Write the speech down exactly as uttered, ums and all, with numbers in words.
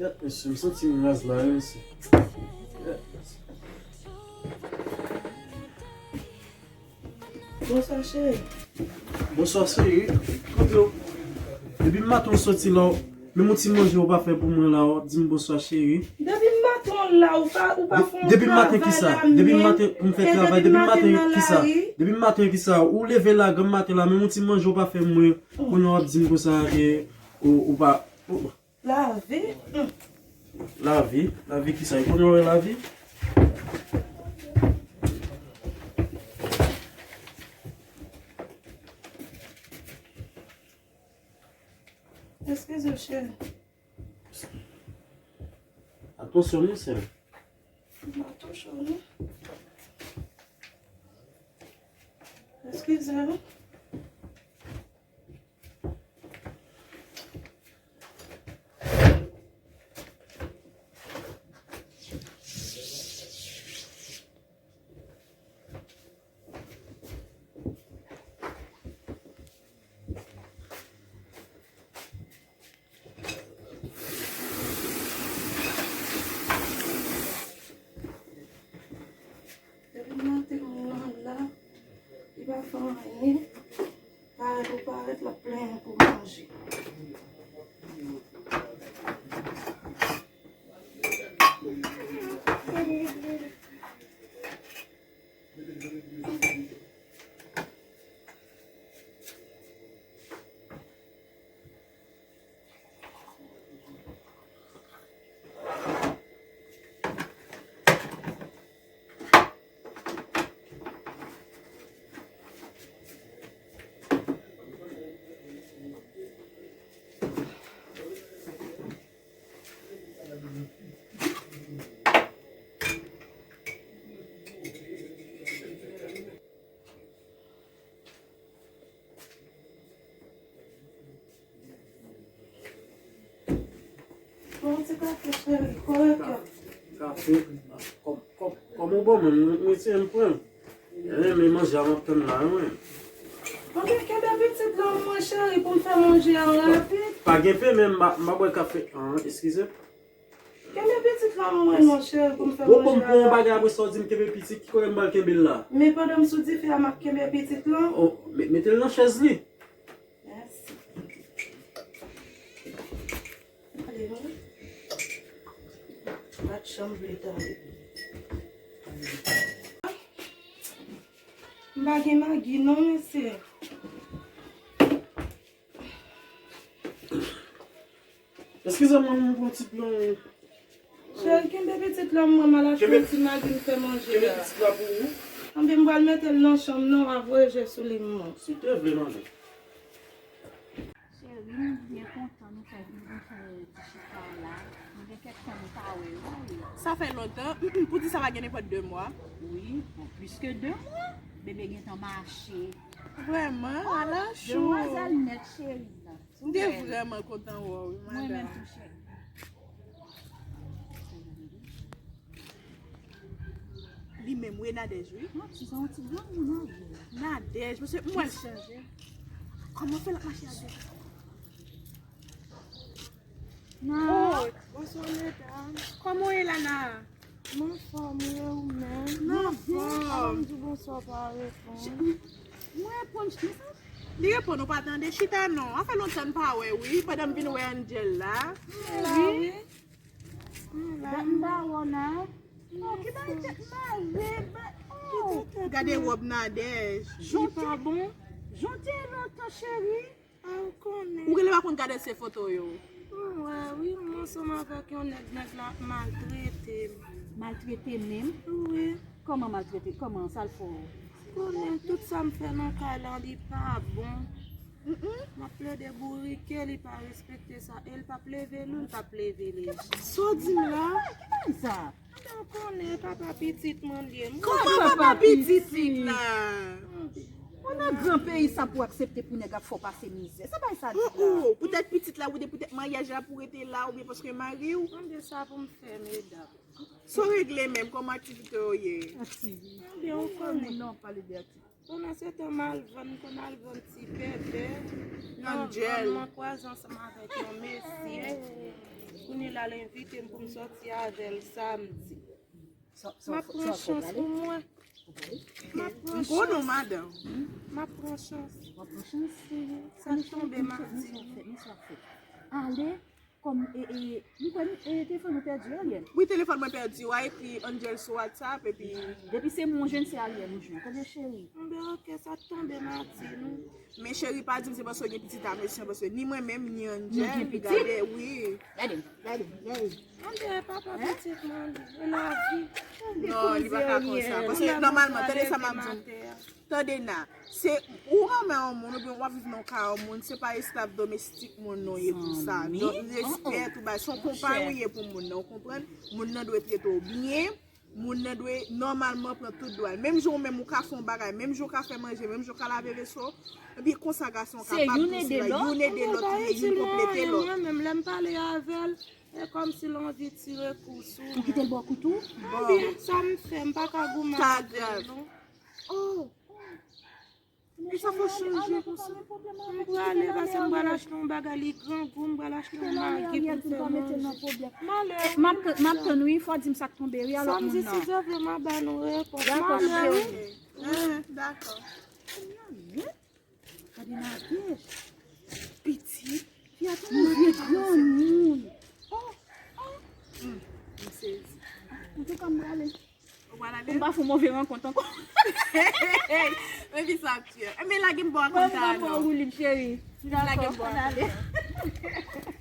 Gad, mesye, m santi m raz la, wi, mesye. Gad, mesye. Bonswa, cheri. Bonswa, cheri. Kote w? Depi maten w soti la, menm yon ti manje w pa fè pou mwen la, w ap di m bonswa, cheri. Depi maten w la, ou pa, ou pa fè yon travay la menm. Depi maten ki sa? Depi maten pou m fè travay, depi maten ki sa? Depi maten ki sa? Ou leve la, granm maten la, menm yon ti manje w pa fè mwen. Kounye a w ap di m konsa ke ou, ou pa, ou, Lavi? Hmm. Lavi? Lavi kisa? E kounye a w wè lavi? Eskize, cheri. Atansyon, non, sè m. M pa touche w, non. Eskize, non. Depi maten moun nan la, li pa fè anyen. Parèt ou parèt, l ap plenyen pou manje. Bon, ti kafe, cheri, kòrèk. Kafe, kòm, kòm, kòm ou bon, mwen, mwen, mwen, se m pran. Renmen manje a, m ap tann la, wi. Oke, kenbe pitit la, mwen, cheri, pou m fè manje a rapid. Pa gen pen, men m pa, m pa bwè kafe an, eskize. Kenbe pitit la mwen, monchè, pou m fè manje a. Bon, bon, bon, bagay apre sa w di m kenbe pitit, ki kote m pral kenbe l la? Men pandan m sou dife a, m ap kenbe pitit lan. Oh, me-, mete l nan chèz li. Mèsi. Ale, non. Bat chanm vle tande. M pa gen magi, non, mesye. Eskize m, mwen, m pran ti plan. Cheri, kenbe pitit la, mwen, m al achte yon ti magi, m fè manje a. Kenbe pitit la pou ou. Anben, m pral mete l nan chanm nan, w a voye je sou li, mwen. Si te vle manje. Cheri, m byen kontan nou fè, nou fè ti chita la. Nou gen kèk tan nou pa wè, wi. Sa fè lontan. Pou di sa pa gen nenpòt de mwa. Wi, bon, plis ke de mwa. Bebe gentan mache. Vrèman, ala cho. Demwazèl nèt, cheri. M te vrèman kontan wè w, wi, madanm. Mwen menm tou, cheri. Li menm, wi, Nadège, wi. Non, ti sa, yon ti granmoun, Nadège. Nadège, paske m wè l chanje. Kòman fè l ap mache ak de... Oh, bonswa, medam. Kòman w ye la, Na? M anfòm, wi, ou menm? M anfòm. Alò, m di w bonswa, w pa reponn. Mwen reponn, chita. Li reponn, ou pa tande? Chita non. Sa fè lontan n pa wè, wi, pandan m vin wè Angel la. M la, wi. M la. Dat m pa wè w, Na. Oh, ki bagay tèt mare, ba-, oh. Gade wòb Nadège. Li pa bon? Jan w te ye lontan, cheri. A, ou konnen. Ou genlè pa konn gade se foto yo. M wè, wi, m ansanm avèk yon nèg, nèg la ap maltrete m. Maltrete menm? Wi. Kòman maltrete? Kòman? Sa l fè w? Konnen tout sa m fè nan kay la, li pa bon. Mm-mm. M ap plede bourike, li pa respekte sa. E l p ap leve nou, l p ap leve li. Sa w di m la? Ki bagay sa? Ou konnen papa pitit mwen li ye. Kòman papa pitit la? Ou nan gran peyi sa pou aksepte pou nèg ap fè w pase mizè. Sa bay sa di la? Oh, oh, poutèt pitit la, oubyen poutèt maryaj la pou rete la, oubyen paske mari w? Mande sa pou m fè, medam. Sa w regle menm, kòman aktivite yo ye? Aktivite. Mande, ou konnen. Non, pale de aktivite. Pandan se tan, m al vann, m konn al vann ti bèbè. Nan vann, mwen kwaze ansanm avèk yon mesye. Kounye la, l envite m pou m sòti avè l samdi. M ap pran chans pou mwen. M ap pran chans. M ap pran chans. Sa tonbe mati. Ale, kòm, e, e, m kwè, e, telefòn mwen pèdi, Ariel. Wi, telefòn mwen pèdi. W a ekri Angel sou WhatsApp, epi depi se mwen jwenn, se Ariel ou jwenn. Tande, cheri. Bon, ben, ok, sa tonbe mati, nou. Men cheri, pa di m se paske w gen pitit a mesye, paske ni mwen menm, ni Angel, gade, wi. Gade, gade, gade. Anben, papa pitit mwen, e lavi. Non, li pa ka konsa. Paske nòmalman, tande sa m ap di w. Tande na, se ou renmen yon moun, oubyen w ap viv nan kay yon moun, se pa esklav domestik moun non ye pou sa. Donk, respè tou bagay. Se yon konpay ou ye pou moun nan, ou konprann? Moun nan dwe trete w byen. Moun nan dwe nòmalman pran tout dwa l. Menm jan ou menm ou ka fè yon bagay, menm jan ou ka fè manje, menm jan ou ka lave veso, epi konsa gason an kapab tou sila, youn ede lòt, youn ede lòt, youn konplete lòt. Mwen menm, lè m pale avè l, e kòmsi l anvi tire kou sou mwen. Ou kite l bò kou tou? Anben, sa m fè, m pa ka goumen avè l non. Oh! E sa fò chanje konsa. M prale, paske m pral achte yon bagay, li grangou, m pral achte yon magi pou m fè manje. Malè. M ap tann, m ap tann wi, fò di m sa k tonbe wi a lòt moun nan. Samdi, si Dye vle, m a ba nou repons. Dakò, cheri. Malè. Dakò. Gade Nadège. Pitit. Fi a tèlman vye granmoun. Oh, oh. M sezi. Antouka, m prale. Ou pral ale? Pou m pa fè yon move rankont ankò. Men fi sa ap tiye. Enben, lage m bò a kont sa non. Mwen m pa fè woulib, cheri. Lage m bò a kont sa.